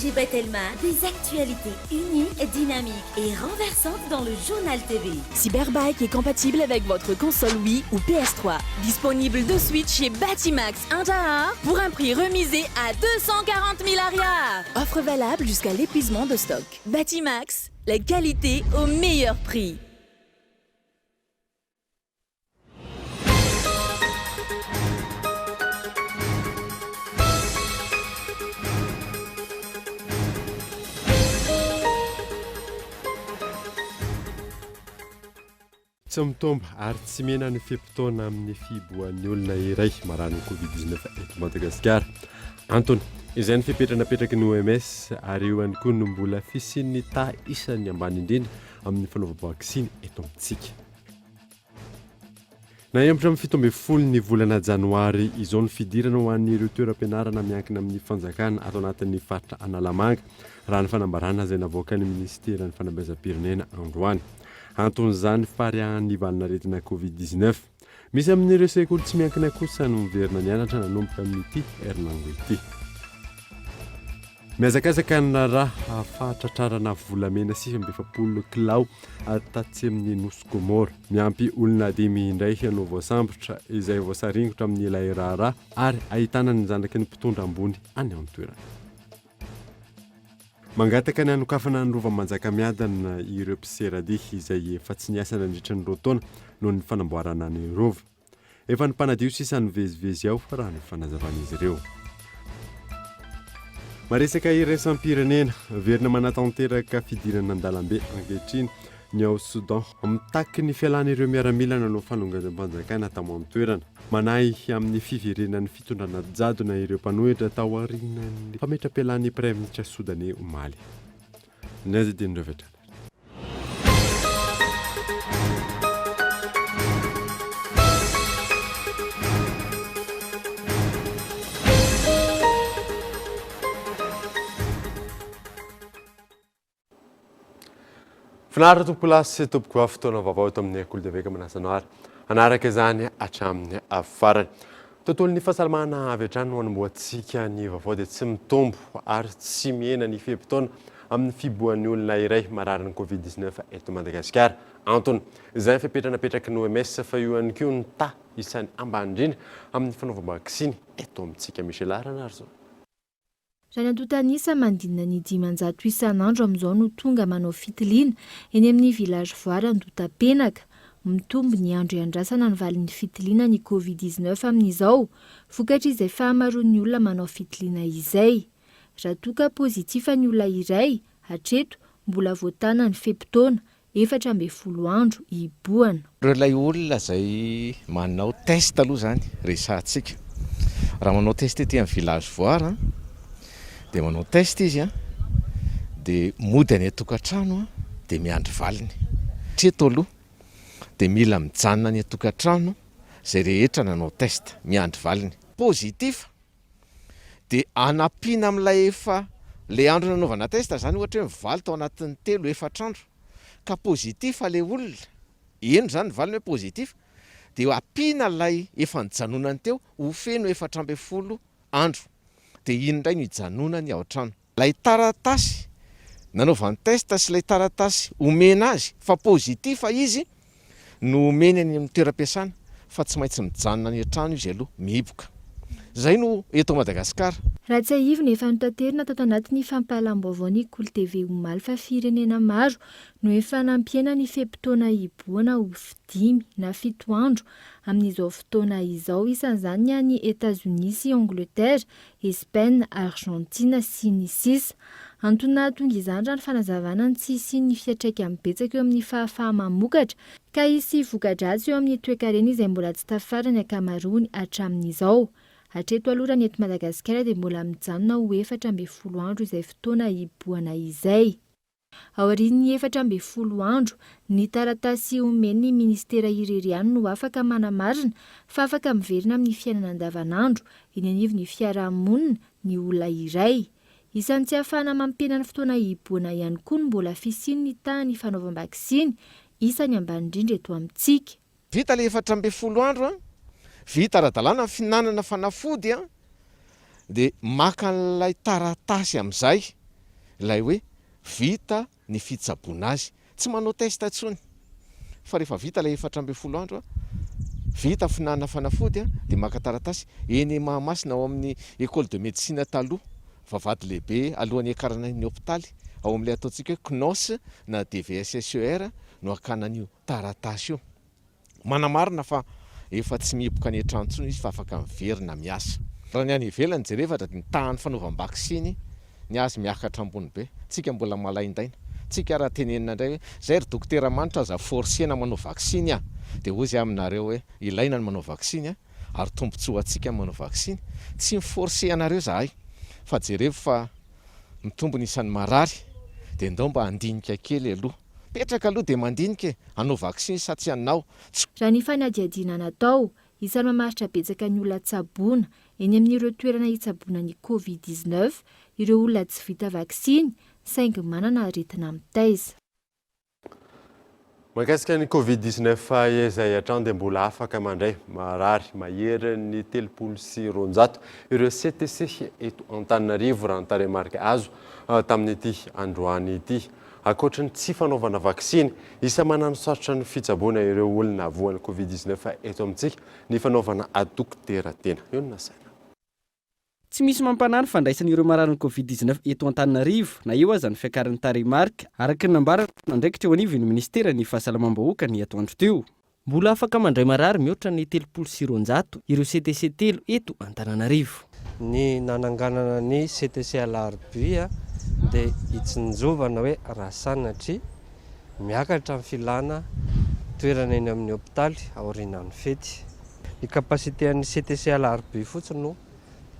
Partagez Batelma des actualités uniques, dynamiques et renversantes dans le Journal TV. Cyberbike est compatible avec votre console Wii ou PS3. Disponible de suite chez Batimax 1 pour un prix remisé à 240 000 ariary. Offre valable jusqu'à l'épuisement de stock. Batimax, la qualité au meilleur prix. Tsy mitombo ary tsy mihena ny fe-potoana amin'ny fihibohan'ny olona iray mararin'ny Covid 19 eto Madagasikara. Antony, izay ny fepetra napetraky ny OMS ary eo ihany koa no mbola fisian'ny taha isan'ny ambany indrindra amin'ny fanaovam-baksiny eto amintsika. Nahemotra amin'ny 17 ny volana janoary izao ny fidirana ho an'ireo toeram-pianarana miankina amin'ny fanjakana ato anatin'ny faritra Analamanga, raha ny fanambarana izay navoakan'ny minisiteran'ny fanabeazam-pirenena androany. Anton'izany fariahan'ny valanaretina Covid 19. Misy amin'ireo sekoly tsy miankina kosa no miverina nianatra nanomboka amin'ity herinandro ity. Mihazakazaka ny raharaha fahatratrarana volamena 49 kilao tatsy amin'ny Nosy Comores. Miampy olona dimy indray no voasambotra izay voasaringotra amin'ilay raharaha ary ahitana ny zanaky ny mpitondra ambony any an-toerana. Mangataka ny hanokafana ny Rova Manjakamiadana ireo mpiseradia izay efa tsy niasa nandritra ny roa taona noho ny fanamboarana ny Rova. Efa ny mpanadio sisa nivezivezy ao raha ny fanazavan'izy ireo. Maresaka iraisam-pirenena, velona manatanteraka fidirana an-dalambe ankehitriny ny ao Soudan. Mitaky ny fialan'ireo miaramila nanao fanonganam-panjakana tao an-toerana. Manahy amin'ny fiverenan'ny fitondrana jadona ireo mpanohitra taorian'ny fametram-pialan'ny praiminisitra sodaney omaly. Ny azy dia ny avy hatrany. Finaritra tompokolahy sy tompokovavy fotoana vaovao eto amin'ny Kolo TV ka manasa anao ary hanaraka izany hatramin'ny farany. Tontolon'ny fahasalamana avy hatrany no hanombohantsika ny vaovao dia tsy mitombo ary tsy mihena ny fe-potoana amin'ny fibohan'ny olona iray mararin'ny Covid 19 eto Madagasikara. Antony, izay ny fepetra napetraky ny OMS fa io ihany koa ny taha isan'ny ambany indrindra amin'ny fanaovam-baksiny eto amintsika. Michela Ranarison. Raha ny antontan'isa, manodidina ny 500 isan'andro amin'izao no tonga manao fitiliana eny amin'ny Village Voara Andotapenaka. Mitombo ny andro iandrasana ny valin'ny fitiliana ny Covid 19 amin'izao, vokatr'izay fahamaroan'ny olona manao fitiliana izay. Raha toa ka pozitifa ny olona iray, hatreto, mbola voatana ny fe-potoana, 14 andro hihibohana. Ireo ilay olona izay manao test aloha izany resahantsika. Raha manao test ety amin'ny village voara dia manao test izy dia mody any an-tokantrano dia miandry valiny. Hatreto aloha dia mila mijanona any an-tokantrano izay rehetra nanao test, miandry valiny. Positif dia anampiana amin'ilay efa ilay andro nanaovana test izany ohatra hoe mivaly tao anatin'ny telo efatra andro ka positif ilay olona, eny izany ny valiny hoe positif, dia ampiana ilay efa nijanonany teo ho feno 14 andro dia iny indray no hijanonany ao an-trano. Ilay taratasy nanaovany test sy ilay taratasy omena azy fa positif izy no omeny any amin'ny toeram-piasana fa tsy maintsy mijanona any an-trano izy aloha mihiboka. Izay no eto Madagasikara. Raha tsiahivina, efa notaterina tato anatin'ny fampahalam-baovao ny Kolo TV omaly fa firenena maro no efa nampihena ny fe-potoana hihibohana ho dimy na fito andro amin'izao fotoana izao, isan'izany ny any Etazonia sy Angleterre, Espaina, Argentina, sy ny sisa Antony nahatonga izany raha ny fanazavana ny tsy hisian'ny fiantraikany betsaka eo amin'ny fahafaha-mamokatra ka hisy voka-dratsy eo amin'ny toekarena izay mbola tsy tafara ny ankamaroany hatramin'izao. Hatreto aloha raha ny eto Madagasikara dia mbola mijanona ho 14 andro izay fotoana hibohana izay. Aorian'ny 14 andro, ny taratasy omen'ny minisitera irery ihany no afaka manamarina fa afaka miverina amin'ny fiainana andavanandro eny anivon'ny fiarahamonina ny olona iray. Isan'ny tsy ahafahana mampihena ny fotoana hihibohana ihany koa ny mbola fisian'ny tahan'ny fanaovam-baksiny, isan'ny ambany indrindra eto amintsika. Vita ilay 14 andro an, vita ara-dalàna ny fihinanana fanafody an, dia maka an'ilay taratasy amin'izay. ilay hoe vita ny fitsaboana azy. Tsy manao test intsony fa rehefa vita ilay 14 andro, vita fihinanana fanafody dia maka taratasy eny Mahamasina ao amin'ny Ecole de médecine taloha, vavahady lehibe alohan'ny hiakarana ny hopitaly, ao amin'ilay ataontsika hoe CNOS na DVSSER no hakana an'io taratasy io. Manamarina fa efa tsy mihiboka any an-trano intsony izy fa afaka miverina miasa. Raha ny any ivelany jerevatra dia ny tahan'ny fanaovam-baksiny ny azy miakatra ambony be. Tsika mbola malaindaina. Tsika raha tenenina indray hoe zay ry dokotera Manitra aza forcer-na manao vaksiny ah! Dia hoy zay aminareo hoe ilaina ny manao vaksiny ary tombotsoa ho antsika ny manao vaksiny. Tsy mi-forcer anareo zahay fa jerevo fa mitombo ny isan'ny marary dia ndao mba handinika kely aloha. Petraka aloha dia mandinika e! Hanao vaksiny sa tsy hanao? Tsy. Raha ny fanadihadiana natao, isan'ny mamaritra betsaka ny olona tsaboina eny amin'ireo toerana hitsaboana ny Covid 19 ireo olona tsy vita vaksiny saingy manana aretina mitaiza. Mahakasika ny Covid 19 izay hatrany dia mbola afaka mandray marary maherin'ny 230 ireo CTC eto Antananarivo raha ny tarehimarika azo tamin'ity androany ity. Ankoatry ny tsy fanaovana vaksiny, isan'ny mananosarotra ny fitsaboana ireo olona voan'ny Covid 19 eto amintsika ny fanaovana dokotera tena. Eo no nasaina. Tsy misy mampanahy ny fandraisana ireo mararin'ny Covid 19 eto Antananarivo, na eo aza ny fiakaran'ny tarehimarika, araka ny nambaran'ny tompon'andraikitra eo anivon'ny minisiteran'ny Fahasalamam-bahoaka ny atoandro teo. Mbola afaka mandray marary mihoatra ny 230 ireo CTC telo eto Antananarivo. Ny nananganana ny CTC Alarobia dia hitsinjovana hoe raha sanatria miakatra ny filana toerana eny amin'ny hopitaly aorianan'ny fety. Ny capacité an'ny CTC Alarobia fotsiny no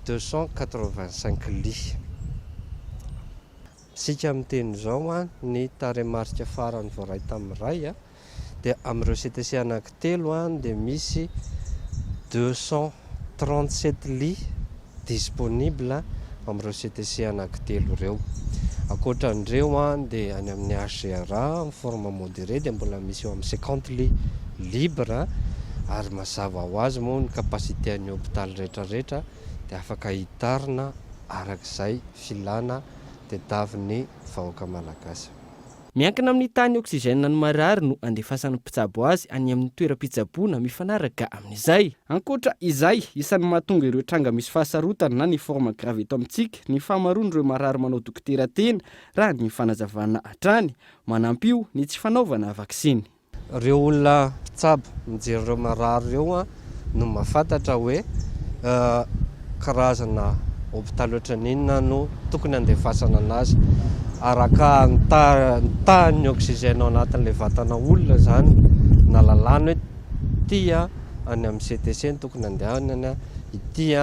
285 lits. Isika miteny izao ny tarehimarika farany voaray tamin'ny ray dia amin'ireo CTC anankitelo dia misy 237 lits disponible amin'ireo CTC anankitelo ireo. Ankoatra an'ireo dia any amin'ny HGRA amin'ny forme modérée dia mbola misy eo amin'ny 50 lits libre ary mazava ho azy moa ny capacité an'ny hopitaly rehetrarehetra dia afaka hitarina arak'izay filana tediavin'ny vahoaka malagasy. Miankina amin'ny tahan'ny oxygène ny marary no andefasan'ny mpitsabo azy any amin'ny toeram-pitsaboana mifanaraka amin'izay. Ankoatra izay, isan'ny mahatonga ireo tranga misy fahasarotana na ny forme grave eto amintsika ny fahamaroan'ireo marary manao dokotera tena, raha ny fanazavana hatrany. Manampy io ny tsy fanaovana vaksiny. Ireo olona mpitsabo mijery ireo marary ireo no mahafantatra hoe karazana hopitaly ohatran'inona no tokony handefasana anazy. Araka ny tahan'ny oxygène ao anatin'ilay vatana olona izany no ahalalana hoe ity any amin'ny CTC no tokony handehanana, ity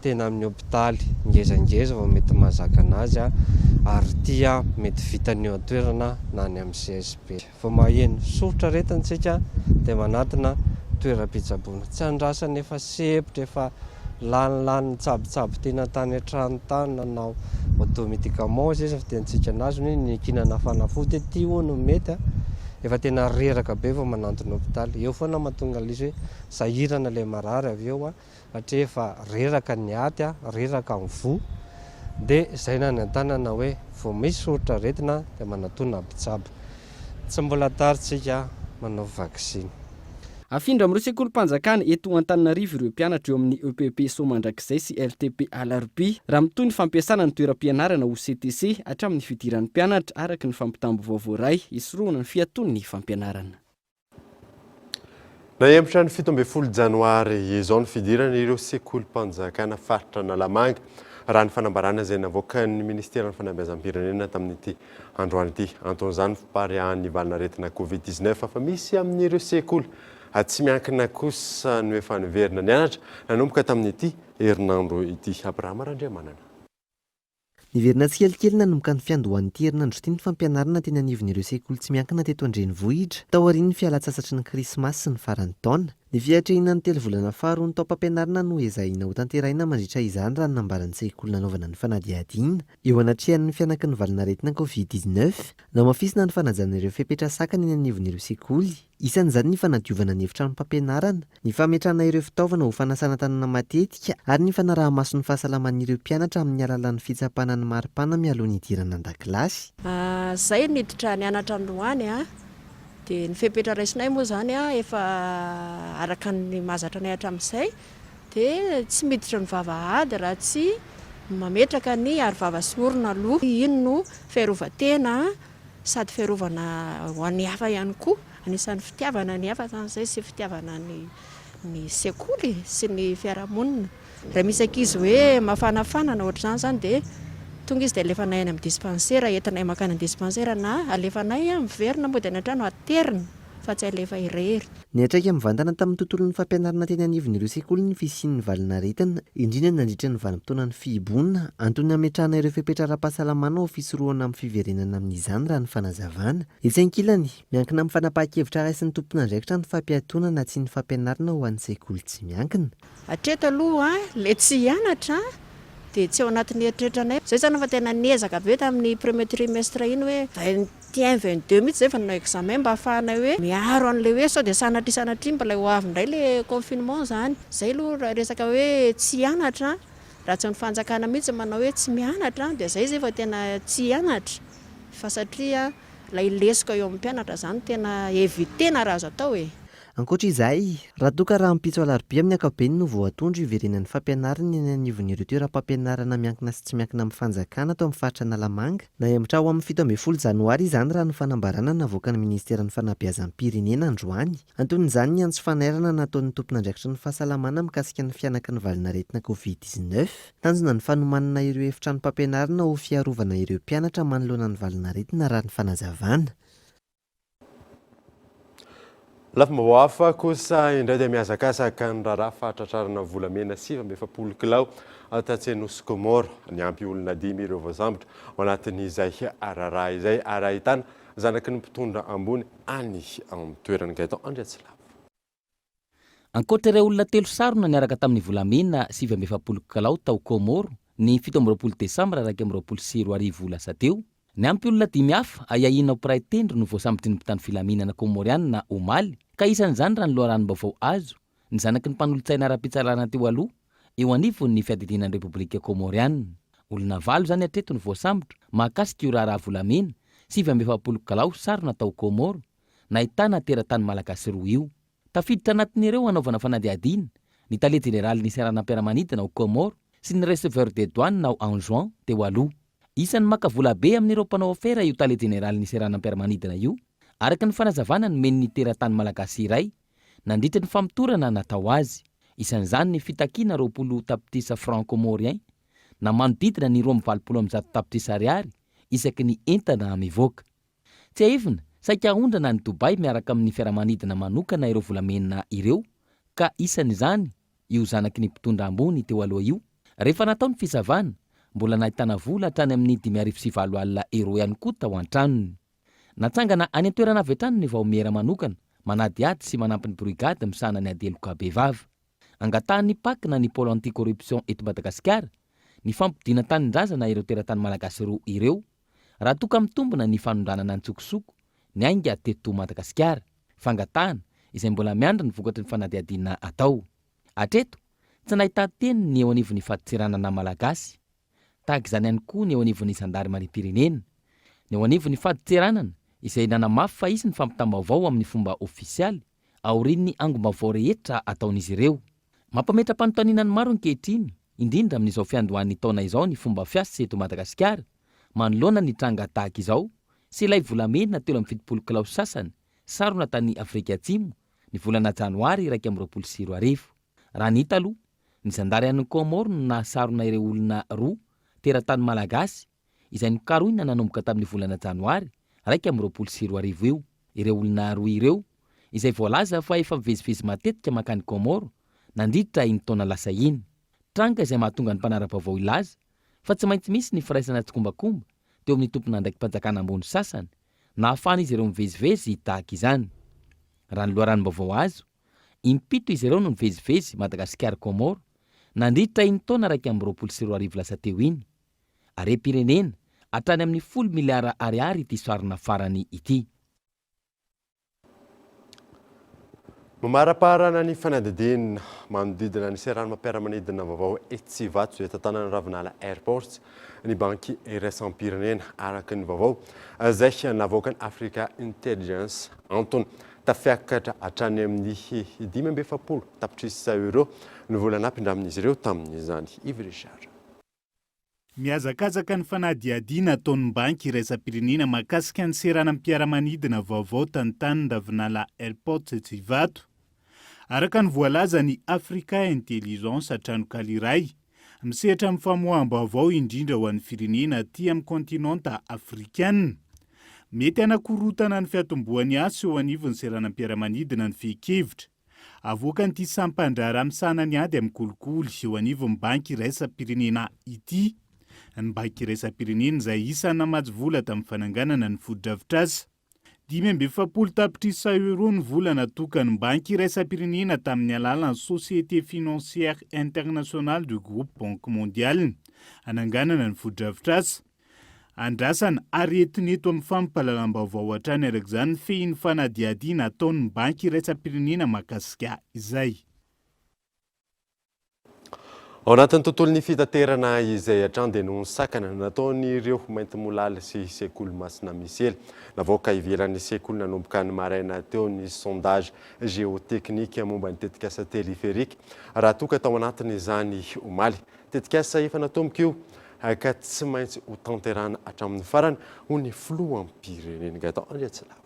tena amin'ny hopitaly ngezangeza vao mety mahazaka anazy ary ity mety vitan'ny eo an-toerana na any amin'ny CSB. Vao maheno soritra aretina isika dia manatona toeram-pitsaboana. Tsy andrasana efa sempotra, efa lanilany nitsabotsabo tena tany an-trano tany, nanao auto-médicament izay izy ny fitenintsika anazy, hoe nihinana fanafody hoe ity hono no mety an, efa tena reraka be vao manantona hopitaly. Eo foana mahatonga an'ilay izy hoe sahirana ilay marary avy eo an. satria efa reraka ny aty, reraka ny voa, dia izay no anentanana hoe vao misy soritr'aretina dia manatona mpitsabo. Tsy mbola tara tsika manao vaksiny. Afindra amin'ireo sekolim-panjakana eto Antananarivo ireo mpianatra eo amin'ny EPP Soamandrakizay sy LTP Alarobia raha mitohy ny fampiasana ny toeram-pianarana ho CTC hatramin'ny fidiran'ny mpianatra araka ny fampitam-baovao voaray hisorohana ny fiatoan'ny fampianarana. Nahemotra ny 17 janoary izao ny fidirana ireo sekolim-panjakana faritra Analamanga, raha ny fanambarana izay navoakan'ny ministeran'ny fanabeazam-pirenena tamin'ity androany ity. Anton'izany ny fipariahan'ny valanaretina Covid 19 fa misy amin'ireo sekoly tsy miankina kosa no efa niverina nianatra nanomboka tamin'ity herinandro ity. Abrahama Randriamanana. Niverina tsikelikely nanomboka ny fiandohan'ity herinandro ity ny fampianarana teny anivon'ireo sekoly tsy miankina teto an-drenivohitra, taorian'ny fialantsasatry ny krismasy sy ny faran'ny taona. Ny fiatrehina ny telovolana faharoa ny taom-pampianarana no ezahina hotanterahina mandritra izany raha ny nambaran'ny sekoly nanaovana ny fanadihadiana. Eo anatrehan'ny fihanaky ny valanaretina Covid 19, namafisina ny fanajana ireo fepetra sakana eny anivon'ireo sekoly. Isan'izany ny fanadiovana ny efitranom-pampianarana, ny fametrahana ireo fitaovana ho fanasana tanana matetika ary ny fanaraha-maso ny fahasalaman'ireo mpianatra amin'ny alalan'ny fitsapana ny maripana mialoha ny hidirana an-dakilasy. Izay niditra nianatra androany Dia ny fepetra raisinay moa izany efa araka ny mahazatra anay hatramin'izay dia tsy miditra ny vavahady raha tsy mametraka ny arovava sy orona aloha. Iny no fiarovan-tena sady fiarovana ho an'ny hafa ihany koa. Anisan'ny fitiavana ny hafa izany izay sy fitiavana ny ny sekoly sy ny fiarahamonina. Raha misy ankizy hoe mafanafana na ohatr'izany izany dia tonga izy dia alefanay any amin'ny dispensaire, entinay mankany amin'ny dispensaire na alefanay miverina mody any an-trano aterina fa tsy alefa irery. Niantraika mivantana tamin'ny tontolon'ny fampianarana teny anivon'ireo sekoly ny fisian'ny valanaretina, indrindra nandritra ny vanim-potoanan'ny fihiboana. Antony nametrahana ireo fepetra ara-pahasalamana ho fisorohana amin'ny fiverenana amin'izany raha ny fanazavana. Etsy ankilany, miankina amin'ny fanapahan-kevitra raisin'ny tompon'andraikitra ny fampiatoana na tsia ny fampianarana ho an'ny sekoly tsy miankina. Hatreto aloha ilay tsy hianatra dia tsy ao anatin'ny eritreritranay. Izay izany efa tena niezaka be tamin'ny premier trimestre iny hoe 21, 22 mihitsy izay vao nanao examen mba ahafahanay hoe miaro an'ilay hoe sao dia sanatria sanatria mbola ho avy indray ilay confinement izany. Izay aloha raha resaka hoe tsy hianatra, raha tsy ny fanjakana mihitsy manao hoe tsy mianatra dia izay izay vao tena tsy hianatra fa satria Ilay lesoka eo amin'ny mpianatra izany tena éviter-na raha azo atao e! Ankoatra izay, raha toa ka rahampitso alarobia amin'ny ankapobeny no voatondro hiverenan'ny fampianarana eny anivon'ireo toeram-pampianarana miankina sy tsy miankina amin'ny fanjakana ato amin'ny faritra Analamanga, nahemotra ho amin'ny 17 janoary izany raha ny fanambarana navoakan'ny ministeran'ny fanabeazam-pirenena androany. Anton'izany ny antso fanairana nataon'ny tompon'andraikitry ny fahasalamana mikasika ny fihanaky ny valanaretina Covid 19. Tanjona ny fanomanana ireo efitranom-pampianarana ho fiarovana ireo mpianatra manoloana ny valanaretina raha ny fanazavana. Lafim-baovao hafa kosa indray dia mihazakazaka ny raharaha fahatratrarana volamena 49 kilao tatsy Nosy Comores. Niampy olona dimy ireo voasambotra ao anatin'izay raharaha izay ary ahitana zanaky ny mpitondra ambony any an-toerana. Gaëtan Andriatsilavo. Ankoatra ireo olona telo sarona niaraka tamin'ny volamena 49 kilao tao Kômôro ny 27 desambra 2021 lasa teo, niampy olona dimy hafa ahiahiana ho mpiray tendro no voasambotry ny mpitandro filaminana kômôrianina omaly, ka isan'izany raha ny loharanom-baovao azo, ny zanaky ny mpanolotsaina ara-pitsarana teo aloha eo anivon'ny fiadidiana ny Repoblika Kômôrianina. Olona valo izany hatreto no voasambotra mahakasika io raharaha volamena 49 kilao sarona tao Kômôro nahitana teratany malagasy roa io. Tafiditra anatin'ireo hanaovana fanadihadiana ny tale jeneralin'ny seranam-piaramanidina ao Comores sy ny receveur des douanes ao Anjouan teo aloha. Isan'ny maka vola be amin'ireo mpanao afera io tale jeneralin'ny seranam-piaramanidina io, araka ny fanazavana nomen'ny teratany malagasy iray nandritra ny famotorana natao azy. Isan'izany ny fitakiana 20 tapitrisa francs comoriens na manodidina ny 182 tapitrisa ariary isaky ny entana mivoaka. Tsiahivina, saika haondrana any Dubaï miaraka amin'ny fiaramanidina manokana ireo volamena ireo ka isan'izany io zanaky ny mpitondra ambony teo aloha io. Rehefa natao ny fisavana, mbola nahitana vola hatrany amin'ny 8500 euros ihany koa tao an-tranony. Natsangana any an-toerana avy hatrany ny vaomiera manokana manadihady sy manampy ny brigade misahana ny ady heloka bevava. Angatahan'ny Pac na ny Pôle anti-corruption eto Madagasikara ny fampodiana an-tanindrazana ireo teratany malagasy roa ireo Raha toa ka mitombina ny fanondranana an-tsokosoko niainga teto Madagasikara, fangatahana izay mbola miandry ny vokatry ny fanadihadiana atao. Hatreto, tsy nahitan-teny ny eo anivon'ny fadintseranana malagasy. Tahaka izany ihany koa ny eo anivon'ny zandarimariam-pirenena. Ny eo anivon'ny fadintseranana izay nanamafy fa hisy ny fampitam-baovao amin'ny fomba ofisialy aorian'ny angom-baovao rehetra ataon'izy ireo. Mampametra-panontaniana ny maro ankehitriny, indrindra amin'izao fiandohan'ny taona izao ny fomba fiasa eto Madagasikara manoloana ny tranga tahaka izao sy ilay volamena 73 kilao sasany sarona tany Afrika Atsimo ny volana janoary 2021. Raha ny hita aloha, ny zandary any Comores no nahasarona ireo olona roa teratany malagasy izay nokarohina nanomboka tamin'ny volana janoary 2021 io. Ireo olona roa ireo, izay voalaza fa efa mivezivezy matetika mankany Comores nandritra iny taona lasa iny. Tranga izay mahatonga ny mpanara-baovao hilaza fa tsy maintsy misy ny firaisana tsikombakomba teo amin'ny tompon'andraiki-panjakana ambony sasany nahafahan'izy ireo mivezivezy tahaka izany. Raha ny loharanom-baovao azo, Impito izy ireo no nivezivezy Madagasikara-Comores nandritra iny taona 2021 lasa teo iny. Harem-pirenena hatrany amin'ny folo miliara ariary ity sarona farany ity. Mamaraparana ny fanadihadiana manodidina ny seranam-piaramanidina vaovao etsy Ivato izay tantanan'ny Ravinala Airports ny Banky Iraisam-pirenena, araka ny vaovao izay navoakan'ny Africa Intelligence. Antony, tafiakatra hatrany amin'ny 45 tapitrisa euros ny vola nampindramin'izy ireo tamin'izany. Yves Richard. Mihazakazaka ny fanadihadiana ataon'ny Banky iraisam-pirenena mahakasika ny seranam-piaramanidina vaovao tantanin-dRavinala Airports etsy Ivato. Araka ny voalazan'ny Africa Intelligence, tranonkala iray misehatra amin'ny famoaham-baovao indrindra ho an'ny firenena aty amin'ny kontinanta afrikana, mety hanakorontana ny fiatombohan'ny asa eo anivon'ny seranam-piaramanidina ny fehin-kevitra. Avoakan'ity sampan-draharaha misahana ny ady amin'ny kolikoly eo anivon'ny Banky iraisam-pirenena ity. Ny Banky iraisam-pirenena izay isan'ny namatsy vola tamin'ny fananganana ny fotodrafitrasa. 45 tapitrisa euros ny vola natokan'ny Banky iraisam-pirenena tamin'ny alalan'ny Société Financière Internationale du Groupe Banque Mondiale hananganana ny fotodrafitrasa. Andrasana ary entina eto amin'ny fampahalalam-baovao hatrany araka izany ny fehin'ny fanadihadiana ataon'ny Banky iraisam-pirenena mahakasika izay. Ao anatin'ny tontolon'ny fitaterana izay hatrany dia noho ny sakana nataon'ireo maintimolaly sy sekoly Masina Misely. Navoaka ivelan'ny sekoly nanomboka ny maraina teo ny sondage géotechnique momba ny tetikasa téléphérique raha toa ka tao anatin'izany omaly. Tetikasa efa natomboka io ka tsy maintsy ho tanterahana hatramin'ny farany, hoy ny filoham-pirenena Gaëtan Andriatsilavo.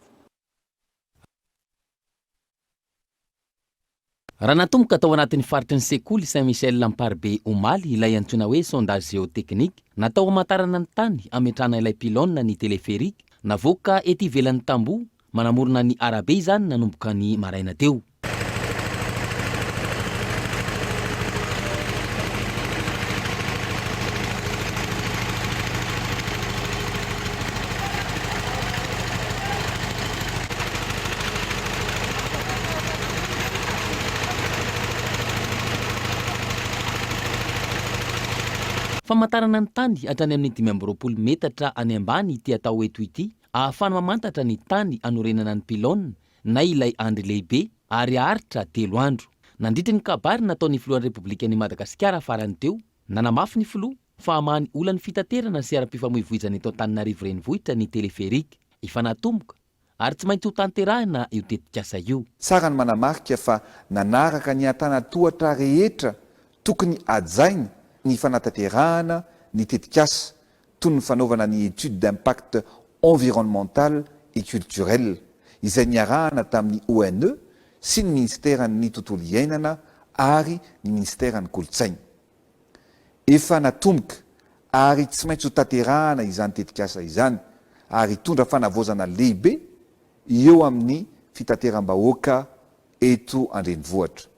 Raha natomboka tao anatin'ny faritry ny sekoly Saint Michel Amparibe omaly ilay antsoina hoe sondage géotechnique, natao hamantarana ny tany hametrahana ilay pylône ny téléphérique, navoaka ety ivelan'ny tamboho manamorona ny arabe izany nanomboka ny maraina teo. Famantarana ny tany hatrany amin'ny 25 metatra any ambany ity atao eto ity, ahafahana mamantatra ny tany hanorenana ny pylône na ilay andry lehibe ary haharitra telo andro. Nandritry ny kabary nataon'ny filohan'ny Repoblikan'i Madagasikara farany teo, nanamafy ny filoha fa hamaha ny olan'ny fitaterana sy ara-pifamoivoizana eto Antananarivo Renivohitra ny téléphérique. Efa natomboka ary tsy maintsy hotanterahina io tetikasa io. Tsara ny manamarika fa nanaraka ny antanantohatra rehetra tokony hajaina ny fanatanterahana ny tetikasa toy ny fanaovana ny étude d'impact environnemental et culturel izay niarahana tamin'ny ONE sy ny Minisiteran'ny Tontolo iainana ary ny Minisiteran'ny Kolontsaina. Efa natomboka ary tsy maintsy ho tanterahana izany tetikasa izany ary hitondra fanavaozana lehibe eo amin'ny fitateram-bahoaka eto an-drenivohitra.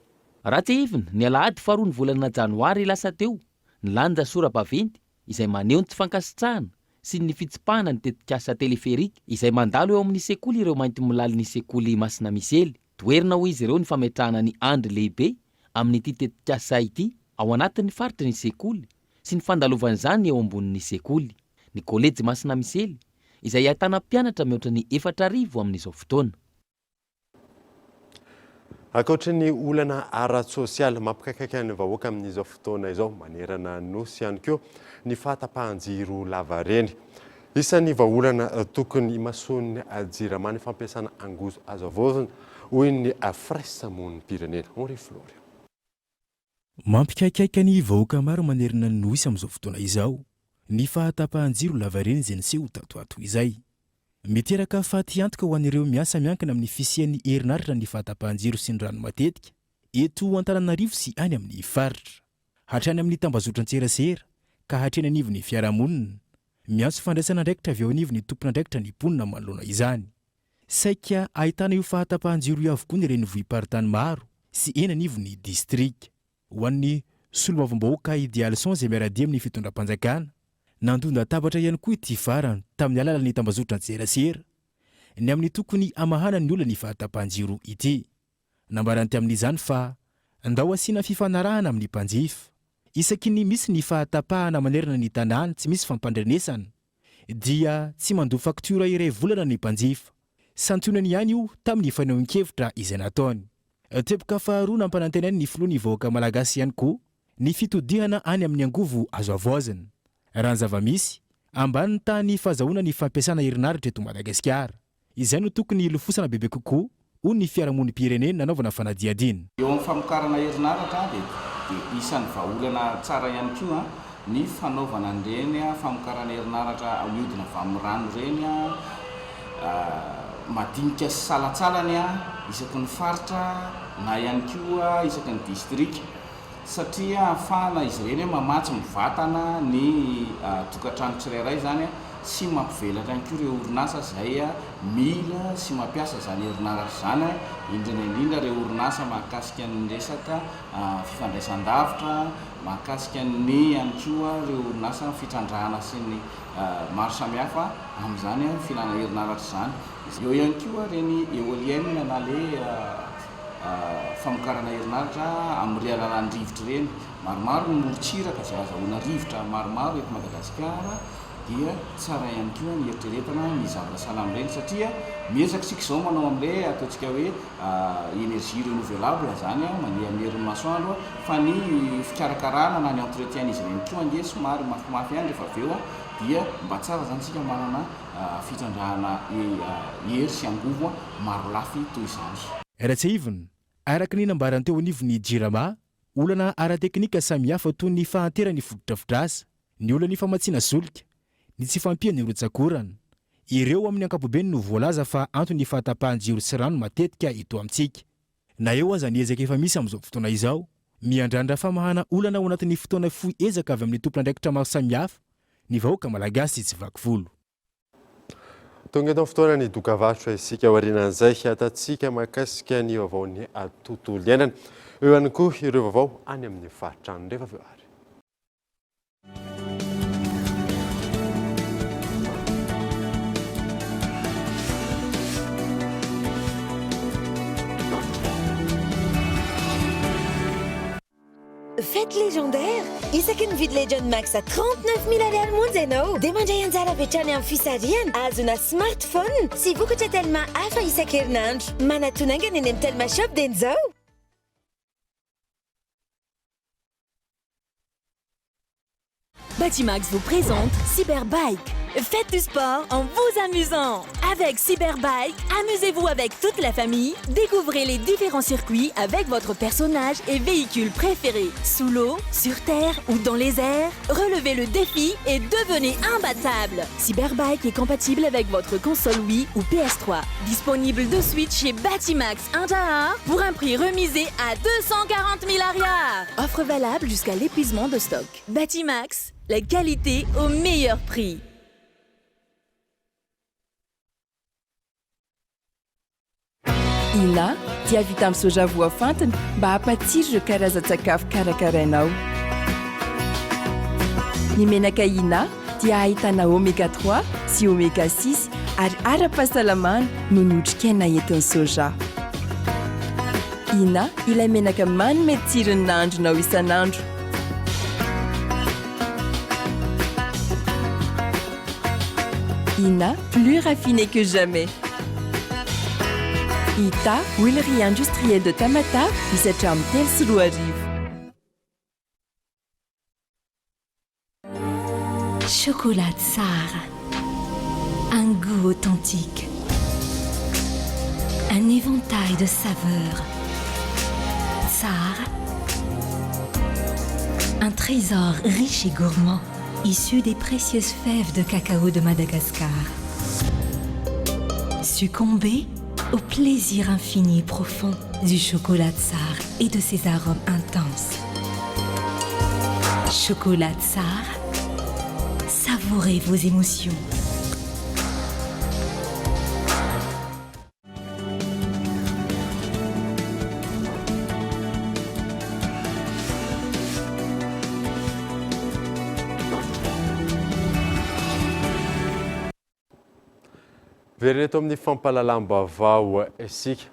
Raha tsiahivina, ny alahady faharoa ny volana janoary lasa teo, nilanja sora-baventy izay maneho ny tsy fankasitrahana sy ny fitsipahana ny tetikasa téléphérique izay mandalo eo amin'ny sekoly ireo maintimolalin'ny sekoly Masina Misely. Toherina hoy izy ireo ny fametrahana ny andry lehibe amin'ity tetikasa ity ao anatin'ny faritry ny sekoly sy ny fandalovan'izany eo ambonin'ny sekoly. Ny kolejy Masina Misely izay ahitana mpianatra mihoatra ny 4000 amin'izao fotoana. Ankoatry ny olana ara-tsosialy mampikaikaika ny vahoaka amin'izao fotoana izao manerana ny Nosy ihany koa ny fahatapahan-jiro lavareny. Isan'ny vahaolana tokony imasoan'ny Jirama ny fampiasana angozo azo havaozina, hoy ny firaisamonim-pirenena. Henri Florian. Mampikaikaika ny vahoaka maro manerana ny Nosy amin'izao fotoana izao ny fahatapahan-jiro lavareny izay niseho tato ato izay. Miteraka fatiantoka ho an'ireo miasa miankina amin'ny fisian'ny herinaratra ny fahatapahan-jiro sy ny rano matetika eto Antananarivo sy any amin'ny faritra. Hatrany amin'ny tambazotran-tserasera ka hatreny anivon'ny fiarahamonina. Miantso fandraisana andraikitra avy eo anivon'ny tompon'andraikitra ny mponina manoloana izany. Saika ahitana io fahatapahan-jiro io avokoa ny renivohi-paritany maro sy eny anivon'ny distrika. Ho an'ny solombavambahoaka Idealson izay miara-dia amin'ny fitondram-panjakana, nandon-databatra ihany koa ity farany tamin'ny alalan'ny tambazotran-tserasera ny amin'ny tokony hamahana ny olan'ny fahatapahan-jiro ity. Nambarany tamin'izany fa ndao asiana fifanarahana amin'ny mpanjifa. Isaky ny misy ny fahatapahana manerana ny tanàna tsy misy fampandrenesana dia tsy mandoa faktiora iray volana ny mpanjifa. Santionany ihany io tamin'ny fanehoan-kevitra izay nataony. Teboka faharoa nampanantenainy ny filoha ny vahoaka malagasy ihany koa ny fitodihana any amin'ny angovo azo havaozina. Raha ny zava-misy, ambany ny tahan'ny fahazahoana ny fampiasana herinaratra eto Madagasikara. Izay no tokony hilofosana bebe kokoa, hoy ny fiarahamonim-pirenena nanaovana fanadihadiana. Eo amin'ny famokarana herinaratra dia dia isan'ny vahaolana tsara ihany koa ny fanaovana an'ireny famokarana herinaratra mihodina avy amin'ny rano ireny madinika sy salantsalany isaky ny faritra na ihany koa isaky ny distrika. Satria ahafahana izy ireny mamatsy mivantana ny tokantrano tsirairay izany sy mampivelatra ihany koa ireo orinasa izay mila sy mampiasa izany herinaratra izany, indrindra indrindra ireo orinasa mahakasika ny resaka fifandraisan-davitra, mahakasika ny ihany koa ireo orinasa fitrandrahana sy ny maro samihafa amin'izany filana herinaratra izany. Eo ihany koa ireny éolienne na ilay famokarana herinaratra amin'ireny alalan'ny rivotra ireny. Maromaro ny morontsiraka izay azahoana rivotra maromaro eto Madagasikara dia tsara ihany koa ny hieritreretana ny zavatra sahala amin'ireny satria miezaka isika izao manao amin'ilay ataontsika hoe énergie renouvelable izany mandeha amin'ny herin'ny masoandro fa ny fikarakarana na ny entretien-n'izy ireny koa ange somary mafimafy ihany rehefa avy eo dia mba tsara izany isika manana fitrandrahana hery sy angovo marolafy toy izany. Raha tsiahivina, araka ny nambaran'ny teo anivon'ny Jirama, olana ara-teknika samihafa toy ny fahanteran'ny fotodrafitrasa, ny olan'ny famatsiana solika, ny tsy fahampian'ny rotsak'orana. Ireo amin'ny ankapobeny no voalaza fa anton'ny fahatapahan-jiro sy rano matetika eto amintsika. Na eo aza ny ezaka efa misy amin'izao fotoana izao, miandrandra famahana olana ao anatin'ny fotoana fohy ezaka avy amin'ny tompon'andraikitra maro samihafa ny vahoaka malagasy tsy vaky volo. Tonga eto amin'ny fotoana ny dokavarotra isika aorianan'izay hiatantsika mahakasika ny vaovaon'ny tontolo iainana. Eo ihany koa ireo vaovao any amin'ny faritra any rehefa avy eo ary. Fête légendaire! Isaky ny mividy Legend Max à 39 000 ariary monja ianao dia mandray anjara avy hatrany amin'ny fisarihana ahazoana smartphone sy vokatra Telma hafa isan-kerinandro. Manatona haingana eny amin'ny Telma Shop dieny izao! Batimax vous présente Cyberbike. Faites du sport en vous amusant. Avec Cyberbike, amusez-vous avec toute la famille. Découvrez les différents circuits avec votre personnage et véhicule préféré. Sous l'eau, sur terre ou dans les airs, relevez le défi et devenez imbattable. Cyberbike est compatible avec votre console Wii ou PS3. Disponible de suite chez Batimax Intaha pour un prix remisé à 240 000 ariary. Offre valable jusqu'à l'épuisement de stock. Batimax, la qualité au meilleur prix. Ina dia vita amin'ny soja voafantina mba hampatsiro ireo karazan-tsakafo karakarainao. Ny menaka Ina dia ahitana oméga 3 sy oméga 6 ary ara-pahasalamana noho ny otrikaina entin'ny soja. Ina ilay menaka manome tsiro ny nahandronao isan'andro. Ina, plus raffiné que jamais. Ita, huilerie industrielle de Tamatave, misy hatramin'ny 2003. Chocolat tsara, un goût authentique, un éventail de saveurs. Tsara, un trésor riche et gourmand, issu des précieuses fèves de cacao de Madagascar. Succombez au plaisir infini et profond du chocolat tsara et de ses arômes intenses. Chocolat tsara, savourez vos émotions. Miverina eto amin'ny fampahalalam-baovao isika.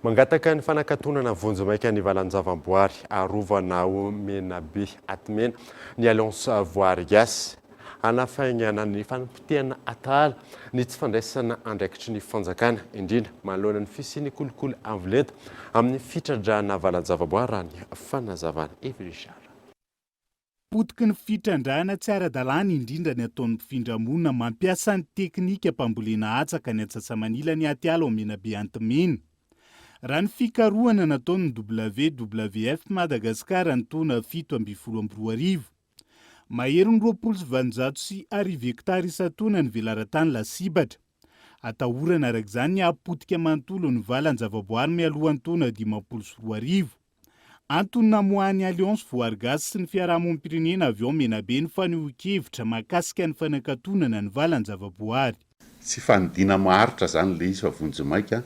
Mangataka ny fanakatonana vonjimaika ny valan-javaboary arovana ao Menabe Atimena ny Alliance Voary Gasy. Hanafaingana ny fanapotehana atala ny tsy fandraisana andraikitry ny fanjakana, indrindra manoloana ny fisian'ny kolikoly avo lenta amin'ny fitradrahana valan-javaboary raha ny fanazavana. Yves Richard. Potiky ny fitrandrahana tsy ara-dalàna indrindra ny ataon'ny mpifindra-monina mampiasa ny teknikam-pambolena hatsaka any Antsasamanila ny atiala ao Menabe Antimena. Raha ny fikarohana nataon'ny WWF Madagascar ny taona 2017. Maherin'ny 1820 hektara isan-taona ny velaran-tany lasibatra. Atahorana araka izany ny hahapotika manontolo ny valan-javaboary mialohan'ny taona 2050. Antony namoahan'ny Alliance Voary Gasy sy ny fiarahamonim-pirenena avy ao Menabe ny fanehoan-kevitra mahakasika ny fanakatonana ny valan-javaboary. Tsy fanidiana maharitra izany ilay izy fa vonjimaika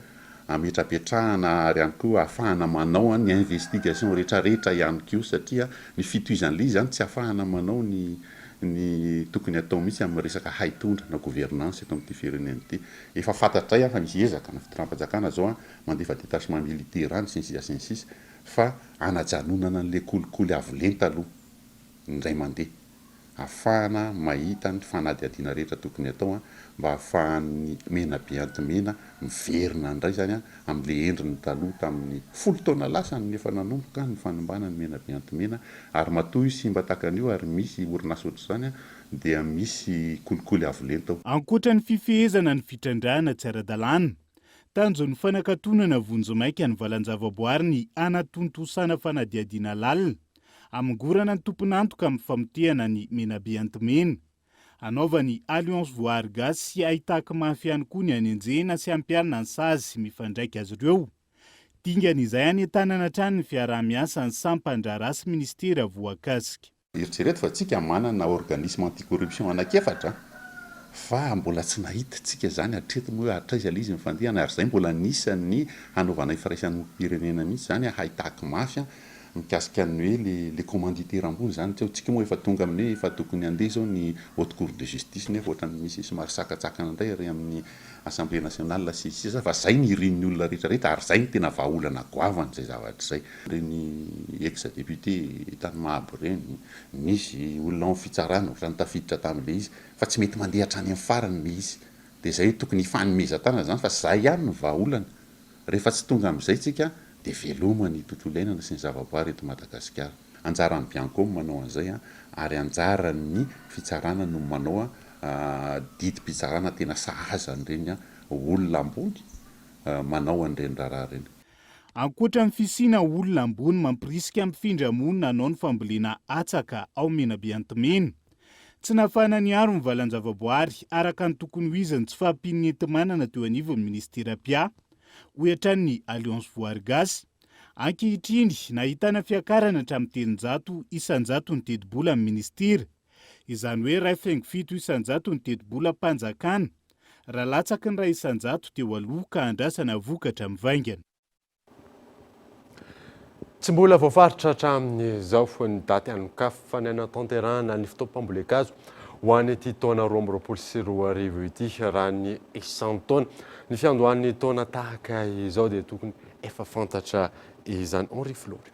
hametrapetrahana ary ihany koa hahafahana manao ny investigation rehetrarehetra ihany koa satria ny fitohizan'ilay izy izany tsy hahafahana manao ny ny tokony hatao mihitsy amin'ny resaka haitondra na gouvernance eto amin'ity firenena ity. Efa fantatray fa misy ezaka na fitondram-panjakana izao mandefa détachement militaire any sy ny sisa sy ny sisa fa hanajanonana an'ilay kolikoly avo lenta aloha indray mandeha ahafahana mahita ny fanadihadiana rehetra tokony hatao mba ahafahan'ny Menabe Antimena miverina indray izany amin'ilay endriny taloha tamin'ny folo taona lasa no efa nanomboka ny fanimbana ny Menabe Antimena ary matoa io simba tahaka an'io ary misy orinasa ohatr'izany dia misy kolikoly avo lenta ao. Ankoatra ny fifehezana ny fitrandrahana tsy ara-dalàna, Tanjon'ny fanakatonana vonjimaika ny valan-javaboary ny hanatontosana fanadihadiana lalina, hamongorana ny tompon'antoka amin'ny famotehana ny Menabe Antimena. Hanaovan'ny Alliance Voahary Gasy sy Haitaky mafy ihany koa ny hanenjehina sy hampiharina ny sazy mifandraika azy ireo. Dingana izay hanentanana hatrany ny fiaraha-miasa ny sampan-draharaha sy minisitera voakasika. Eritrereto fa tsika manana organisme anti corruption anakiefatra fa mbola tsy nahita tsika zany hatreto moa hoe hatraiza le izy ny fandehany ary zay mbola anisan'ny hanaovanay firaisamonim-pirenena mihitsy zany haitaky mafy mikasika ny hoe le le commanditaire ambony zany tsy tsika moa efa tonga amin'ny hoe efa tokony handeha zao ny haute cour de justice nefa ohatran'ny misy somary sakatsakana indray ary amin'ny assemblée nationale sy ny sisa fa zay ny irin'ny olona rehetra rehetra ary zay no tena vahaolana goavana izay zavatra izay. Ireny ex député tany Mahabo ireny, nisy olona ao amin'ny fitsarana ohatran'ny tafiditra tamin'ilay izy fa tsy mety mandeha hatrany amin'ny farany ilay izy. Dia izay hoe tokony hifanomezan-tanana izany fa izay ihany no vahaolana. Rehefa tsy tonga amin'izay tsika dia veloma ny tontolo iainana sy ny zavaboary eto Madagasikara. Anjaran'ny Bianco no manao an'izay ary anjaran'ny fitsarana no manao didim-pitsarana tena sahaza an'ireny olona ambony manao an'ireny raharaha ireny. Ankoatra ny fisiana olona ambony mampirisika mpifindra monina hanao ny fambolena hatsaka ao Menabe Antimena, tsy nahafahana niaro ny valan-javaboary araka ny tokony ho izy ny tsy fahampian'ny enti-manana teo anivon'ny minisitera mpiahy, hoy hatrany ny Alliance Voary Gasy. Ankehitriny, nahitana fiakarana hatramin'ny 300 isan-jato ny tetibolan'ny minisitera. Izany hoe 1,7 isan-jato ny tetibolam-panjakana, raha latsaky ny 1% teo aloha ka andrasana vokatra mivaingana. Tsy mbola voafaritra hatramin'izao ny daty hanokafana hanatanterahana ny fotoam-pambolen-kazo ho an'ity taona 2022 ity raha ny isan-taona. Ny fiandohan'ny taona tahaka izao dia tokony efa fantatra izany. Henri Florio.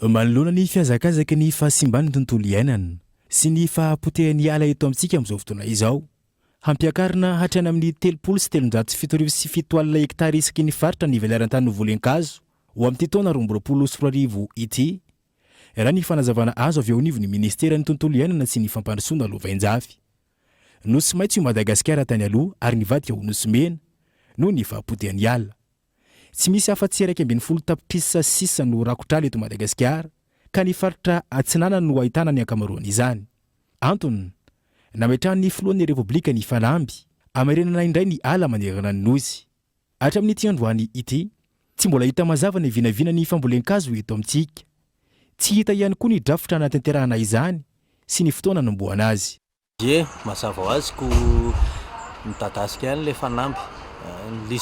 Manoloana ny fihazakazaky ny fahasimban'ny tontolo iainana sy ny fahapotehan'ny ala eto amintsika amin'izao fotoana izao, hampiakarina hatrany amin'ny 7730 hektara isaky ny faritra ny velaran-tany novolen-kazo ho amin'ity taona 2022 ity, raha ny fanazavana azo avy eo anivon'ny minisiteran'ny tontolo iainana sy ny fampandrosoana lovainjafy. Nosy maitso i Madagasikara tany aloha ary nivadika ho nosy mena noho ny fahapotehan'ny ala. Tsy misy afa-tsy 11 tapitrisa sisa no rakotr'ala eto Madagasikara, ka ny faritra Atsinanana no ahitana ny ankamaroan'izany. Antony, nametrahan'ny filohan'ny Repoblika ny fanamby hamerenana indray ny ala manerana ny Nosy. Hatramin'ity androany ity, tsy mbola hita mazava ny vinavinan'ny fambolen-kazo eto amintsika. Tsy hita ihany koa ny drafitra hanatanterahana izany sy ny fotoana hanombohana azy. Ie, mazava ho azy ko midadasika ihany ilay fanamby. Ny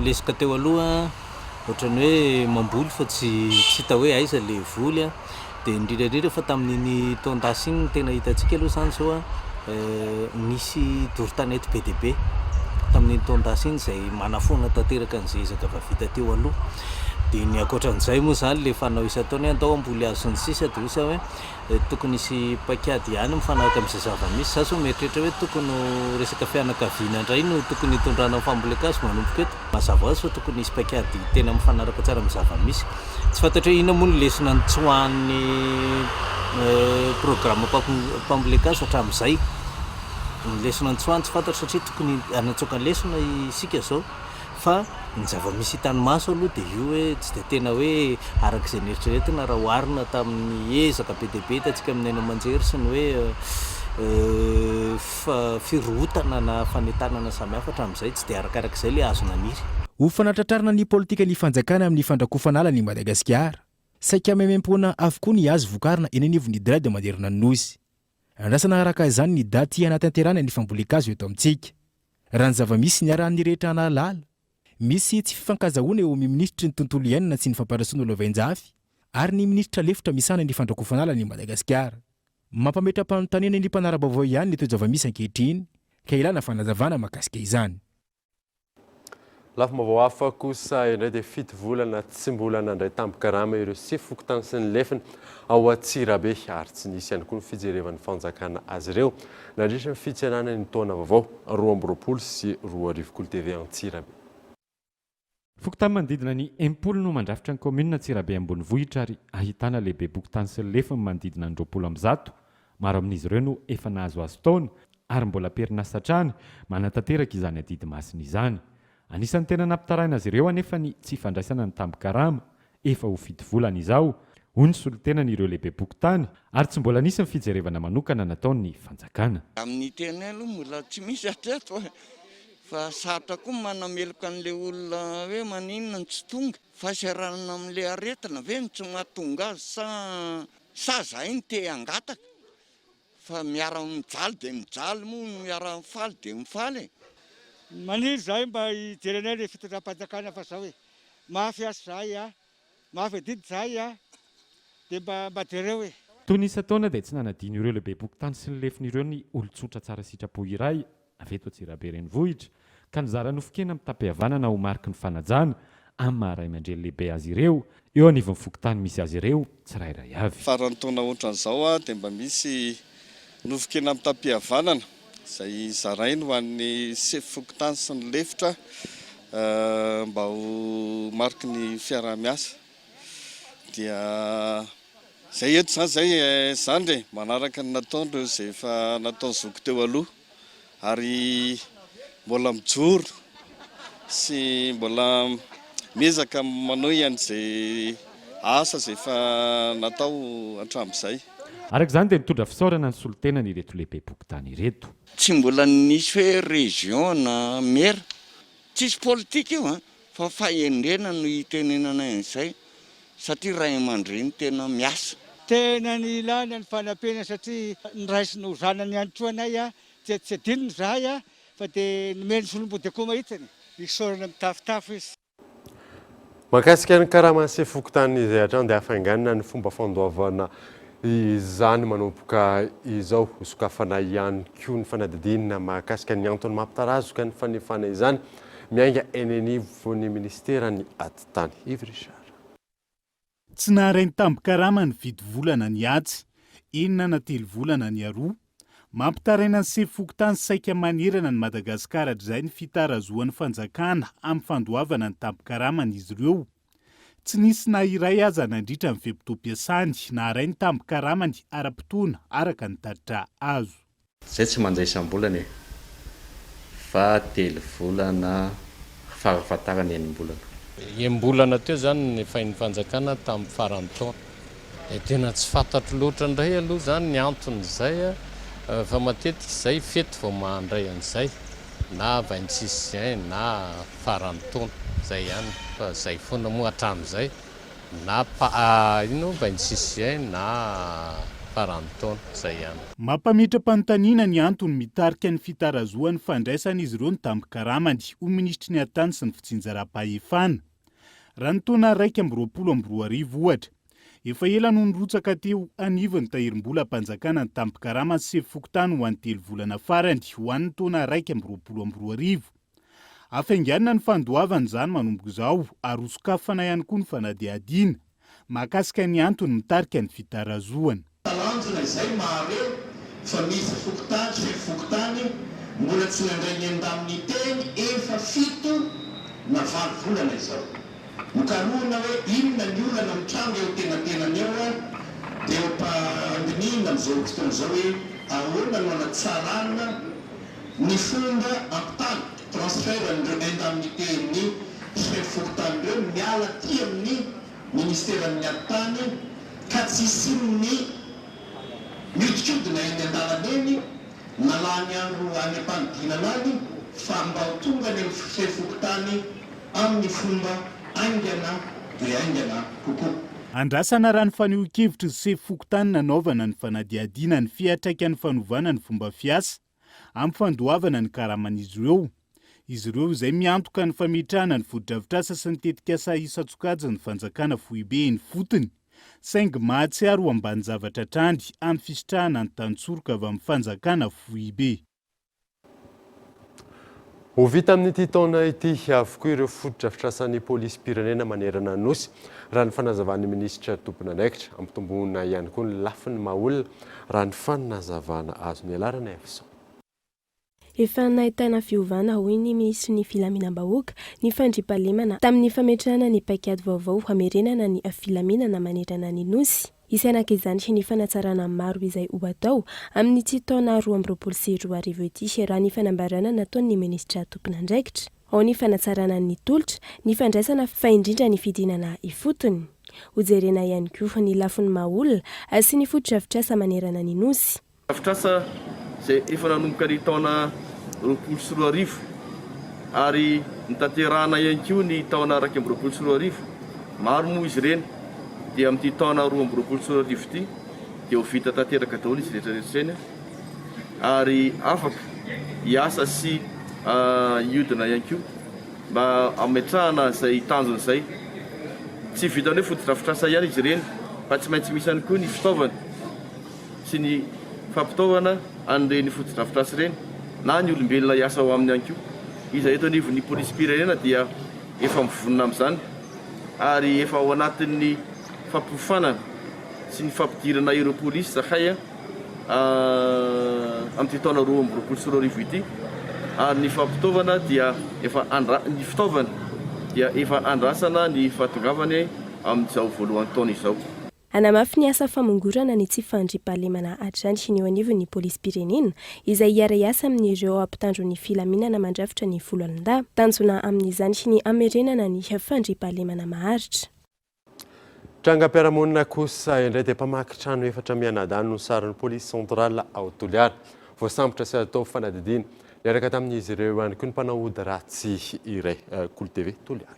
lesoka teo aloha ohatran'ny hoe mamboly fa tsy tsy hita hoe aiza ilay voly an. Dia indrindra indrindra fa tamin'iny taon-dasa iny no tena hitantsika aloha izany izao an, nisy doro tanety be dia be. tamin'iny taon-dasa iny izay manafoana tanteraka an'izay ezaka efa vita teo aloha. Dia ny ankoatran'izay moa izany ilay fanao isan-taona hoe andao hamboly hazo sy ny sisa dia hoy aho hoe tokony hisy paikady ihany mifanaraka amin'izay zava-misy. Izaho izao mieritreritra hoe tokony ho resaka fianakaviana indray no tokony hitondrana ny fambolen-kazo manomboka eto. Mazava ho azy fa tokony hisy paikady tena mifanaraka tsara amin'ny zava-misy. Tsy fantatro hoe inona moa ny lesona nitsoahan'ny programam-pambolen-kazo hatramin'izay. Ny lesona nitsoahany tsy fantatro satria tokony hanatsoaka lesona isika izao fa ny zava-misy hitan'ny maso aloha dia io hoe tsy dia tena hoe araka izay neritreretina raha oharina tamin'ny ezaka be dia be hitantsika amin'ny haino aman-jery sy ny hoe firohotana na fanentanana samihafa hatramin'izay, tsy dia arakaraka izay ilay hazo naniry. Ho fanatratrarana ny politikan'ny fanjakana amin'ny fandrakofana ala an'i Madagasikara, saika maimaimpoana avokoa ny hazo vokarina eny anivon'ny Drad manerana ny Nosy. Andrasana araka izany ny daty hanatanterahana ny fambolen-kazo eto amintsika. Raha ny zava-misy niarahan'ny rehetra nahalala, misy tsy fifankazahoana eo amin'ny minisitry ny tontolo iainana sy ny fampandrosoana lovainjafy ary ny minisitra lefitra misahana ny fandrakofana ala an'i Madagasikara. Mampametra-panontaniana ny mpanara-baovao ihany ny toe-java-misy ankehitriny ka ilana fanazavana mahakasika izany. Lafim-baovao hafa kosa indray dia fito volana tsy mbola nandray tambin-karama ireo sefo fokontany sy ny lefiny ao Antsirabe ary tsy nisy ihany koa ny fijerevan'ny fanjakana azy ireo nandritra ny fitsenana ny taona vaovao 2022 Kolo TV Antsirabe. Fokontany manodidina ny 60 no mandrafitra ny kaominina Antsirabe ambonivohitra ary ahitana lehibem-pokontany sy lefiny manodidina ny 120. Maro amin'izy ireo no efa nahazoazo taona ary mbola am-perinasa hatrany manatanteraka izany adidy masina izany. Anisan'ny tena nampitaraina azy ireo anefa ny tsy fandraisana ny tambin-karama Efa ho fito volana izao, hoy ny solontenany ireo lehibem-pokontany, ary tsy mbola nisy ny fijerevana manokana nataon'ny fanjakana. Amin'ny tenay aloha mbola tsy misy hatreto e! Fa sarotra koa ny manameloka an'ilay olona hoe maninona no tsy tonga. Fahasahiranana amin'ilay aretina ve no tsy mahatonga azy sa sa zahay no te hangataka? Fa miara mijaly dia mijaly moa miara mifaly dia mifaly e! Maniry zahay mba hijery anay le fitondram-panjakana fa zao e! Mafy asa zahay a! Mafy adidy zahay a! Dia mba mba jereo e! Toy ny isan-taona dia tsy nanadino ireo lehibem-pokontany sy ny lefiny ireo ny olon-tsotra tsara sitrapo iray avy eto Antsirabe renivohitra ka nizara nofon-kena mitam-pihavanana ho mariky ny fanajana amin'ny maha ray aman-dreny lehibe azy ireo eo anivon'ny fokontany misy azy ireo tsirairay avy. Faran'ny taona ohatran'izao dia mba misy nofon-kena mitam-pihavanana izay zarainy ho an'ny sefo fokontany sy ny lefitra mba ho mariky ny fiaraha-miasa. Dia izay eto izany izay zandry e, manaraka ny nataon'ireo izay efa nataon'ny zoky teo aloha. Ary mbola mijoro sy mbola miezaka manohy an'izay asa izay efa natao hatramin'izay. Araka izany dia nitondra fisaorana ny solontenany ireto lehibem-pokontany ireto. Tsy mbola nisy hoe région na maire. Tsisy politika io an! Fa fahendrena no itenenanay an'izay satria ray aman-dreny tena miasa. Tena nilana ny fanampiana satria noraisiny ho zanany ihany koa anay dia tsy adinony izahay fa dia nomeny solombody akoho mahitsiny. Isaorana mitafotafo izy. Mahakasika ny karama sy fokontany izay hatrany dia hafainganina ny fomba fandoavana izany manomboka izao. Hosokafana ihany koa ny fanadihadiana mahakasika ny antony mampitarazoka ny fanefana izany miainga eny anivon'ny minisiteran'ny Atitany. Yves Richard. Tsy naharay ny tambin-karama ny fito volana ny atsy, enina na telo volana ny aroa. Mampitaraina ny sefo fokontany saika manerana an'i Madagasikara hatrizay ny fitarazohan'ny fanjakana amin'ny fandoavana ny tambin-karaman'izy ireo. Tsy nisy na iray aza nandritra ny fe-potoam-piasany naharay ny tambin-karamany ara-potoana araka ny tatitra azo. Zay tsy mandray isam-bolana e! Fa telo volana farafahatarany enim-bolana. Enim-bolana teo zany no nefain'ny fanjakana tamin'ny faran'ny taona. Dia tena tsy fantatro loatra indray aloha zany ny anton'izay fa matetika izay fety vao mandray an'izay na 26 juin na faran'ny taona, zay ihany fa zay foana moa hatramin'izay na inona moa 26 juin na faran'ny taona, zay ihany. Mampametra-panontaniana ny antony mitarika ny fitarazohan'ny fandraisan'izy ireo ny tambin-karamany ho minisitry ny Atany sy ny fitsinjaram-pahefana. Raha ny taona 2021 ohatra, efa ela no nirotsaka teo anivon'ny tahirim-bolam-panjakana ny tambin-karaman'ny sefo fokontany ho an'ny telo volana farany ho an'ny taona 2021. Hafainganina ny fandoavana izany manomboka izao ary hosokafana ihany koa ny fanadihadiana mahakasika ny antony mitarika ny fitarazohana. Talanjona izay mahare fa misy fokontany, chef fokontany, mbola tsy nandray ny indemnité-ny efa fito na valo volana izao. Nokarohina hoe inona ny olana mitranga eo tenatenany eo dia eo am-pandinihina amin'izao fotoana izao hoe ahoana no hanatsarana ny fomba ampitana, transfert, an'ireo indemnité-n'ny chef fokontany ireo miala aty amin'ny ministeran'ny atitany ka tsy hisian'ny mihodinkodina eny an-dalana eny na lany andro any am-panidinana any fa mba ho tonga any amin'ny chef fokontany amin'ny fomba haingana dia haingana kokoa. Andrasana raha ny fanehoan-kevitry ny sefo fokontany nanaovana ny fanadihadiana ny fiantraikan'ny fanovana ny fomba fiasa amin'ny fandoavana ny karaman'izy ireo. Izy ireo izay miantoka ny fametrahana ny fotodrafitrasa sy ny tetikasa isan-tsokajin'ny fanjakana foibe eny ifotony, saingy mahatsiaro ho ambanin-javatra hatrany amin'ny fisitrahana ny tantsoroka avy amin'ny fanjakana foibe. Ho vita amin'ity taona ity avokoa ireo fotodrafitrasan'ny polisim-pirenena manerana ny Nosy, raha ny fanazavan'ny minisitra tompon'andraikitra. Ampitomboina ihany koa ny lafiny maha olona, raha ny fanazavana azo. Ny alarana Evson. Efa nahitana fiovana, hoy ny minisitry ny Filaminam-bahoaka, ny fandriampahalemana, tamin'ny fametrahana ny paikady vaovao hamerenana ny filaminana manerana ny Nosy. Hisy araka izany ny fanatsarana maro izay ho atao amin'ity taona 2022 ity, raha ny fanambarana nataon'ny minisitra tompon'andraikitra. Ao ny fanatsarana ny tolotra, ny fandraisana fa indrindra ny fidinana ifotony. Hojerena ihany koa ny lafiny maha olona sy ny fotodrafitrasa manerana ny Nosy. Drafitrasa izay efa nanomboka ny taona 2020 ary notanterahana ihany koa ny taona 2021. Maro moa izy ireny dia amin'ity taona 2022 ity dia ho vita tanteraka daholo izy rehetra rehetra ireny ary afaka hiasa sy hiodina ihany koa mba hametrahana izay tanjona izay. Tsy vitan'ny hoe fotodrafitrasa ihany izy ireny fa tsy maintsy misy ihany koa ny fitaovana. sy ny fampitaovana an'ireny fotodrafitrasa ireny na ny olombelona hiasa ao aminy ihany koa. Izahay eto anivon'ny polisim-pirenena dia efa mivonona amin'izany ary efa ao anatin'ny fampiofanana sy ny fampidirana ireo polisy izahay amin'ity taona 2022 ity ary ny fampitaovana dia efa ny fitaovana dia efa andrasana ny fahatongavany amin'izao voalohan'ny taona izao. Hanamafy ny asa famongorana ny tsy fandriampahalemana hatrany ny eo anivon'ny polisim-pirenena, izay hiara-hiasa amin'ireo mpitandro ny filaminana mandrafitra ny foloalindahy. Tanjona amin'izany ny hamerenana ny fandriampahalemana maharitra. Trangam-piarahamonina kosa indray dia mpamaky trano efatra mianadahy no saron'ny polisy centrale ao Toliara. Voasambotra sy atao fanadihadiana niaraka tamin'izy ireo ihany koa ny mpanao ody ratsy iray. Kolo TV Toliara.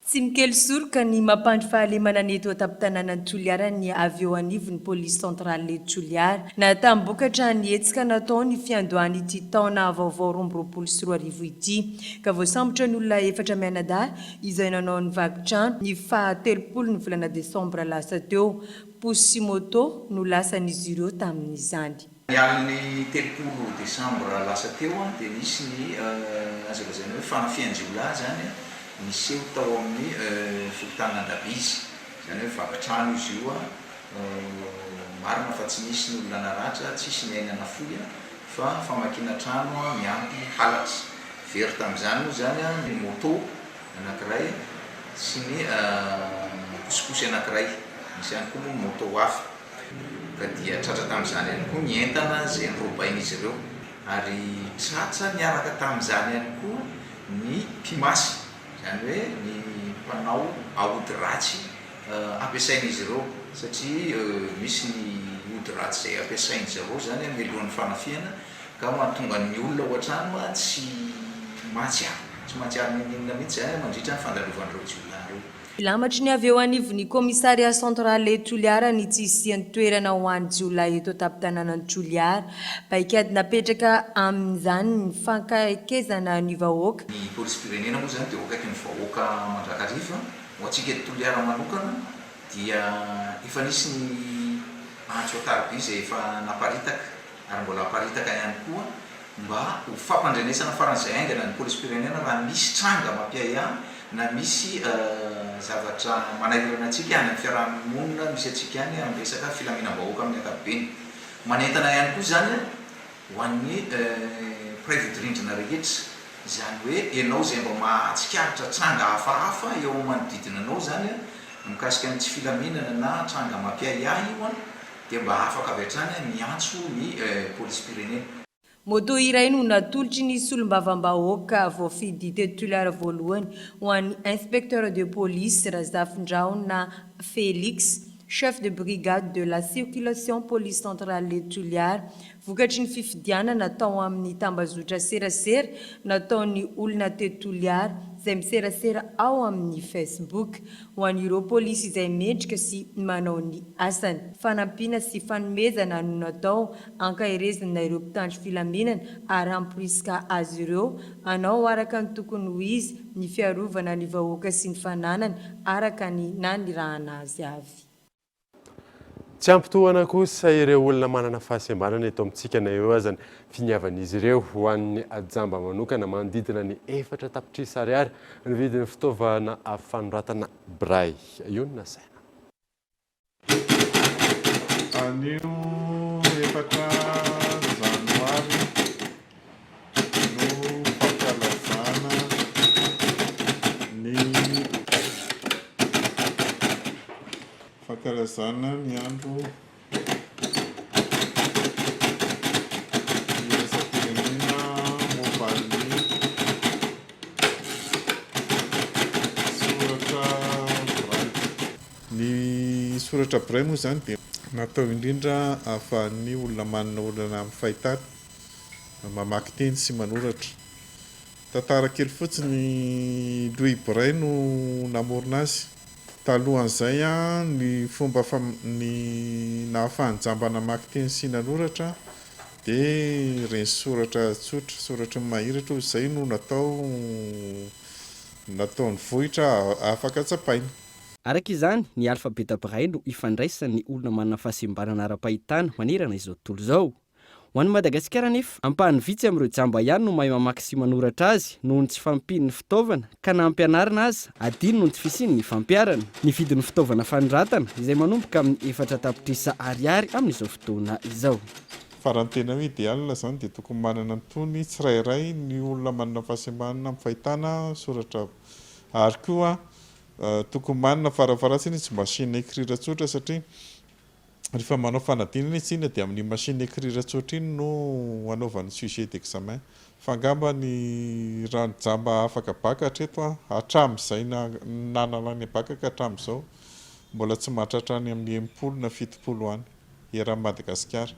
Tsy mikely soroka ny mampandry fahalemana ny eto an-tampon-tanànan'i Toliara ny avy eo anivon'ny Police Centrale Toliara. Nahatam-bokatra ny hetsika natao ny fiandohan'ity taona vaovao 2022 ity, ka voasambotra ny olona efatra mianadahy izay nanao ny vaky trano ny faha 30 ny volana desambra lasa teo. Posy sy moto no lasan'izy ireo tamin'izany. Ny alin'ny 30 desambra lasa teo dia nisy ny azo lazaina hoe fanafihan-jiolahy izany niseho tao amin'ny fokontanin'Andabizy, izany hoe vaky trano izy io, marina fa tsy nisy ny olona naratra, tsisy ny aina nafoy fa famakiana trano miampy halatra. Very tamin'izany moa izany ny moto anankiray sy ny posiposy anankiray, nisy ihany koa moa ny moto hafa. Ka dia tratra tamin'izany ihany koa ny entana izay norobain'izy ireo. Ary tratra niaraka tamin'izany ihany koa ny mpimasy, izany hoe ny mpanao aody ratsy ampiasain'izy ireo, satria misy ny ody ratsy izay ampiasain-dry zareo izany mialohan'ny fanafihana ka mahatonga ny olona ao an-trano tsy mahatsiaro, tsy mahatsiaro n'inon'inona mihitsy izany mandritra ny fandalovan'ireo jiolahy ireo. Filamatry ny avy eo anivon'ny Commissariat Central Toliara ny tsy hisian'ny toerana ho an'ny jiolahy eto an-tampon-tanànan'i Toliara. Paikady napetraka amin'izany ny fankaikezana ny vahoaka. Ny polisim-pirenena moa izany dia eo akaikin'ny vahoaka mandrakariva. Ho antsika eto Toliara manokana dia efa nisy ny antso an-tariby izay efa naparitaka ary mbola haparitaka ihany koa. mba ho fampandrenesana faran'izay haingana ny polisim-pirenena raha misy tranga mampiahiahy na misy zavatra manahirana antsika any amin'ny fiaraha-monina misy antsika any amin'ny resaka filaminam-bahoaka amin'ny ankapobeny. Manentana ihany koa izany ho an'ny mpiray vodirindrina rehetra, izany hoe ianao izay mba mahatsikaritra tranga hafahafa eo amin'ny manodidina anao izany mikasika ny tsy filaminana na tranga mampiahiahy io dia mba afaka avy hatrany miantso ny polisim-pirenena. Moto iray no natolotry ny solombavambahoaka voafidy teto Toliara voalohany ho an'ny Inspecteur de police Razafindrahona Félix, chef de brigade de la circulation police centrale Toliara, vokatry ny fifidianana tao amin'ny tambazotra serasera nataon'ny olona teto Toliara izay miserasera ao amin'ny Facebook. Ho an'ireo polisy izay mendrika sy manao ny asany. Fanampiana sy fanomezana no natao ankaherezana ireo mpitandro filaminana ary hamporisika azy ireo hanao araka ny tokony ho izy ny fiarovana ny vahoaka sy ny fananany araka ny nanirahana azy avy. Tsy ampy tohana kosa ireo olona manana fahasembanana eto amintsika na eo aza ny finiavan'izy ireo. Ho an'ny jamba manokana, manodidina ny 4 tapitrisa ariary ny vidin'ny fitaovana fanoratana braille. Io no nasaina. Anio 4 janoary no fankalazana ny Fankalazana ny andro iraisam-pirenena momba ny soratra braille. Ny soratra braille moa izany dia natao indrindra ahafahan'ny olona manana olana amin'ny fahitana mamaky teny sy manoratra. Tantara kely fotsiny, Louis Braille no namorona azy. Talohan'izay, ny fomba ny nahafahan'ny jamba namaky teny sy nanoratra dia ireny soratra tsotra, soratry ny mahiratra hozy, izay no natao nataon'ny vohitra afaka tsapaina. Araka izany, ny alfabeta Braille no ifandraisan'ny olona manana fahasembanana ara-pahitana manerana izao tontolo izao. Ho an'i Madagasikara anefa, ampahany vitsy amin'ireo jamba ihany no mahay mamaky sy manoratra azy noho ny tsy fahampian'ny fitaovana, ka na ampianarina aza, adino noho ny tsy fisian'ny fampiharana. Ny vidin'ny fitaovana fanoratana, izay manomboka amin'ny 4 tapitrisa ariary amin'izao fotoana izao. Fa raha ny tena hoe idéal izany dia tokony manana an'itony tsirairay ny olona manana fahasembanana amin'ny fahitana soratra ary koa tokony manana farafaharatsiny izy machine à écrire tsotra satria Rehefa manao fanadinana izy tsinona dia amin'iny machine écrire tsotra iny no anaovany sujet d'examen. Fa angamba ny raha ny jamba afaka bac hatreto an, hatramin'izay nanalany bac ka hatramin'izao, mbola tsy mahatratra any amin'ny 60 na 70 any eran'i Madagasikara.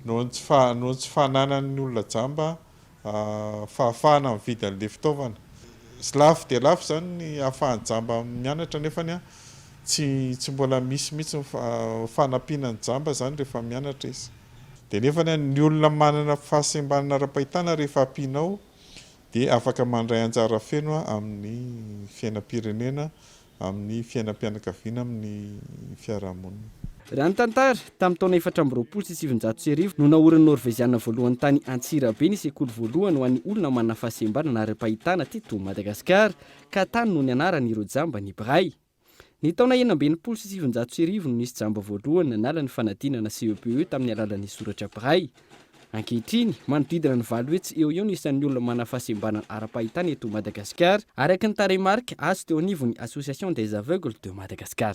Noho ny tsy noho ny tsy fananan'ny olona jamba fahafahana mividy an'ilay fitaovana. Lafo dia lafo izany ny ahafahan'ny jamba mianatra nefany tsy tsy mbola misy mihitsy ny fanampiana ny jamba izany rehefa mianatra izy. Dia nefany ny olona manana fahasembanana ara-pahitana rehefa ampianao dia afaka mandray anjara feno amin'ny fiainam-pirenena amin'ny fiainam-pianakaviana amin'ny fiarahamonina. Raha ny tantara, tamin'ny taona 1924 no naorin'ny Norveziana voalohany tany Antsirabe ny sekoly voalohany ho an'ny olona manana fahasembanana ara-pahitana teto Madagasikara, ka tany no nianaran'ireo jamba ny Braille. Ny taona 1966 no nisy jamba voalohany nanala ny fanadinana CEPE tamin'ny alalan'ny soratra Braille. Ankehitriny, manodidina ny 800 eo ho eo ny isan'ny olona manana fahasembanana ara-pahitana eto Madagasikara, araka ny tarehimarika azo teo anivon'ny Association des Aveugles de Madagascar.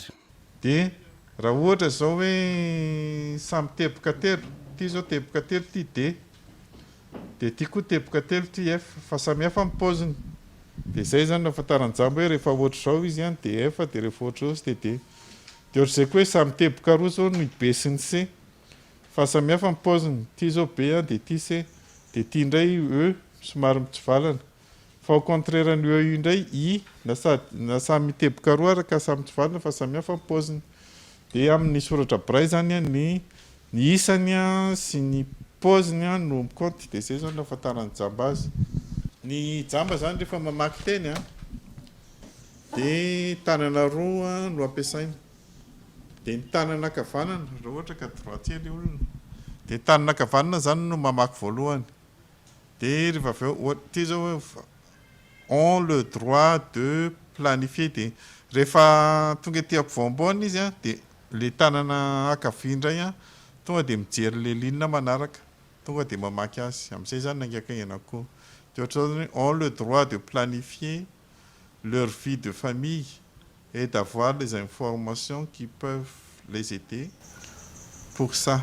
Dia raha ohatra izao hoe samy teboka telo, ity izao teboka telo ity D, dia ity koa teboka telo ity F, fa samy hafa ny paoziny. Dia izay izany no ahafantaran'ny jamba hoe rehefa ohatr'izao izy an, dia F, dia rehefa ohatr'izao izy dia D. Dia ohatr'izay koa hoe samy teboka roa izao ny B sy ny C. Fa samihafa ny paoziny, ity zao B an dia ity C, dia ity indray E somary mitsivalana. Fa au contraire ny E io indray I na sady na samy teboka roa ary ka samy mitsivalana fa samihafa ny paoziny. Dia amin'ny soratra braille zany an ny ny isany an sy ny paoziny an no mikaonty dia izay zao no ahafantaran'ny jamba azy. Ny jamba zany rehefa mamaky teny an dia tanana roa no ampiasaina. Dia ny tanana ankavanana, raha ohatra ka droitier ilay olona, dia ny tanana ankavanana izany no mamaky voalohany. Dia rehefa avy eo, ohatra ity izao hoe ont le droit de planifier dia rehefa tonga ety ampovoampoana izy an, dia ilay tanana ankavia indray an, tonga dia mijery ilay ligne manaraka, tonga dia mamaky azy, amin'izay izany haingankaingana kokoa. Dia ohatr'izao izany hoe ont le droit de planifier leur vie de famille et d'avoir les informations qui peuvent les aider pour ça.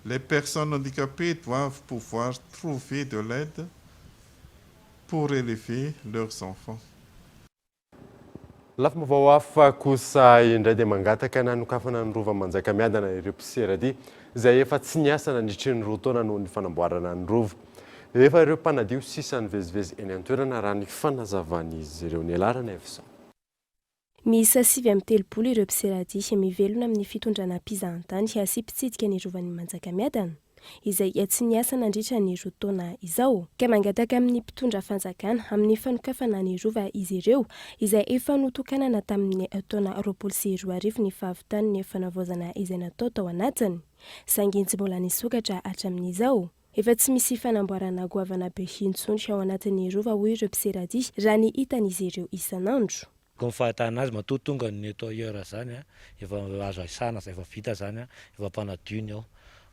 Les personnes handicapées doivent pouvoir trouver de l'aide pour élever leurs enfants. Lafim-baovao hafa kosa indray dia mangataka ny hanokafana ny Rova Manjakamiadana ireo mpiseradia izay efa tsy niasa nandritry ny roa taona noho ny fanamboarana ny Rova. Efa ireo mpanadio sisa nivezivezy eny an-toerana raha ny fanazavan'izy ireo. Nialah Ranaivoson. Miisa 39 ireo mpiseradia mivelona amin'ny fitondrana mpizahantany sy mpitsidika ny Rovan'i Manjakamiadana, izay tsy niasa nandritra ny roa taona izao. Ka mangataka amin'ny mpitondra fanjakana amin'ny fanokafana ny Rova izy ireo, izay efa notokanana tamin'ny taona 2020 ny fahavitan'ny fanavaozana izay natao tao anatiny, saingy tsy mbola nisokatra hatramin'izao. Efa tsy misy fanamboarana goavana be intsony ao anatin'ny Rova hoy ireo mpiseradia raha ny hitan'izy ireo isan'andro. Koa ny fahitana azy matoa tonga ny nettoyeur zany a, efa azo aisana zay efa vita zany a, efa mpanadio ny ao.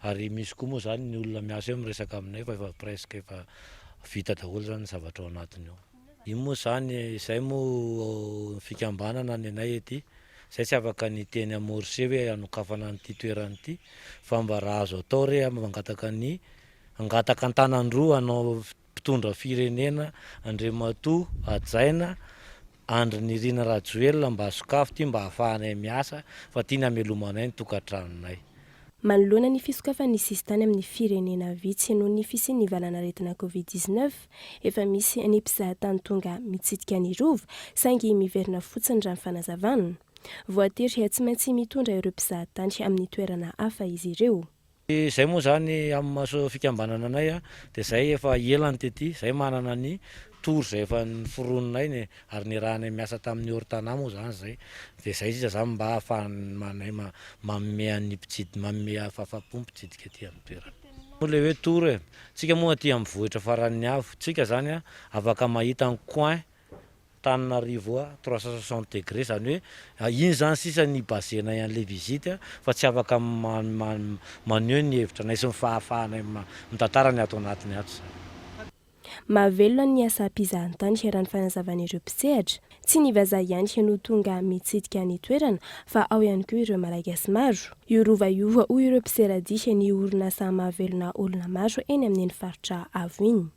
Ary misy koa moa zany ny olona miasa eo miresaka aminay fa efa presque efa vita daholo zany ny zavatra ao anatiny ao. Io moa zany izay moa fikambanana ny anay ety, zay tsy afaka ny hiteny amorce hoe hanokafana an'ity toerana ity fa mba raha azo atao re mba mangataka ny hangataka an-tanan-droa hanao mpitondra firenena Andriamatoa Hajaina Andry Nirina Rajoelina mba sokafy ity mba ahafahanay miasa fa ty ny hamelomanay ny tokantranonay. Manoloana ny fisokafan'ny sisintany amin'ny firenena vitsy noho ny fisian'ny valanaretina Covid 19, efa misy ny mpizahatany tonga mitsidika ny Rova, saingy miverina fotsiny raha ny fanazavana. Voatery tsy maintsy mitondra ireo mpizahatany amin'ny toerana hafa izy ireo. Zay moa zany amin'ny maha fikambanana anay dia zay efa ela ny tety, zay manana ny tour zay efa noforoninay ny ary niarahanay miasa tamin'ny Ortana moa zany zay, dia zay sisa zany mba ahafahanay manome an'ny mpitsidika, manome fahafaham-po ny mpitsidika aty amin'ny toerana. Moa le hoe tour e, tsika moa aty amin'ny vohitra faran'ny avo, tsika zany afaka mahita ny coin Tananarivo à 360 degrés, zany hoe iny zany sisa ny hi-baser-nay an'le visite fa tsy afaka maneho ny hevitranay sy ny fahafahanay mitantara ny ato anatiny ato zany. Mahavelona ny asam-pizahantany raha ny fanazavan'ireo mpisehatra. Tsy ny vazaha ihany no tonga mitsidika ny toerana fa ao ihany koa ireo Malagasy maro. Io rova io hoy ireo mpiseradia ny orinasa mahavelona olona maro eny amin'iny faritra avo iny.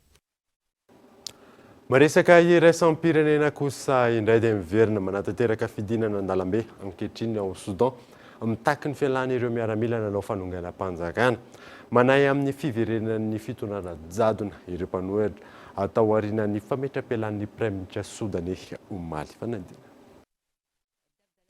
Miresaka iraisam-pirenena kosa indray dia miverina manatanteraka fidinana an-dalambe ankehitriny ao Soudan, mitaky ny fialan'ireo miaramila nanao fanonganam-panjakana. Manahy amin'ny fiverenan'ny fitondrana jadona ireo mpanohitra taorian'ny fametram-pialan'ny praiminisitra sodaney omaly. Fanadinana.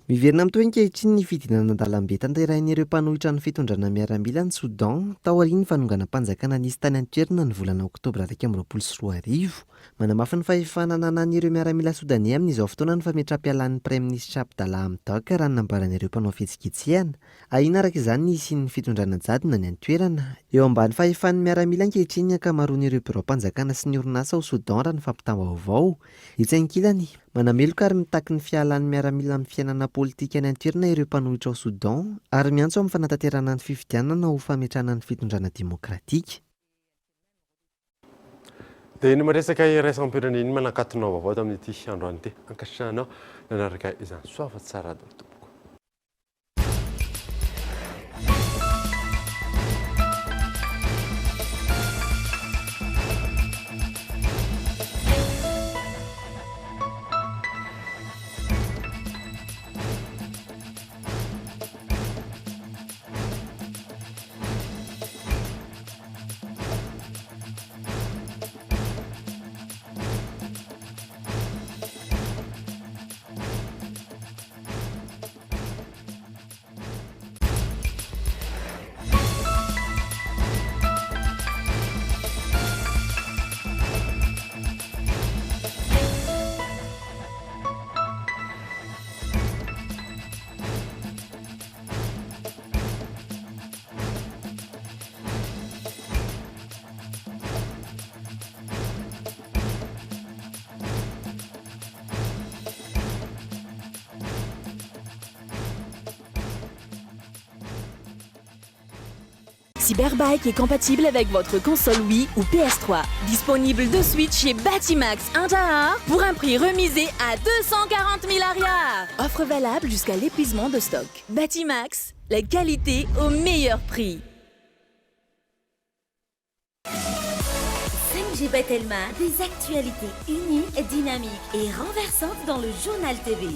Miverina mitohy ankehitriny ny fidinana an-dalambe tanterahin'ireo mpanohitra ny fitondrana miaramila any Soudan, taorian'ny fanonganam-panjakana nisy tany an-toerana ny volana oktobra 2021. Manamafy ny fahefana ananan'ireo miaramila sodaney amin'izao fotoana ny fametram-pialan'ny praiminisitra Abdallah Hamdok raha ny nambaran'ireo mpanao fihetsiketsehana. Ahiana araka izany ny hisian'ny fitondrana jadona any an-toerana. Eo ambany fahefan'ny miaramila ankehitriny ny ankamaroan'ireo biraom-panjakana sy ny orinasa ao Soudan raha ny fampitam-baovao. Etsy ankilany, manameloka ary mitaky ny fialan'ny miaramila amin'ny fiainana politika any an-toerana ireo mpanohitra ao Soudan ary miantso amin'ny fanatanterahana ny fifidianana ho fametrahana ny fitondrana demokratika. Dia ny miresaka iraisam-pirenena iny manakatona vaovao tamin'ity androany ity. Ankasitrahanao nanaraka izany. Soava tsara daholo tompoko. Cyberbike est compatible avec votre console Wii ou PS3. Disponible de suite chez Batimax Intahar pour un prix remisé à 240 000 ariary. Offre valable jusqu'à l'épuisement de stock. Batimax, la qualité au meilleur prix. 5G by Telma, des actualités uniques, dynamiques et renversantes dans le journal TV.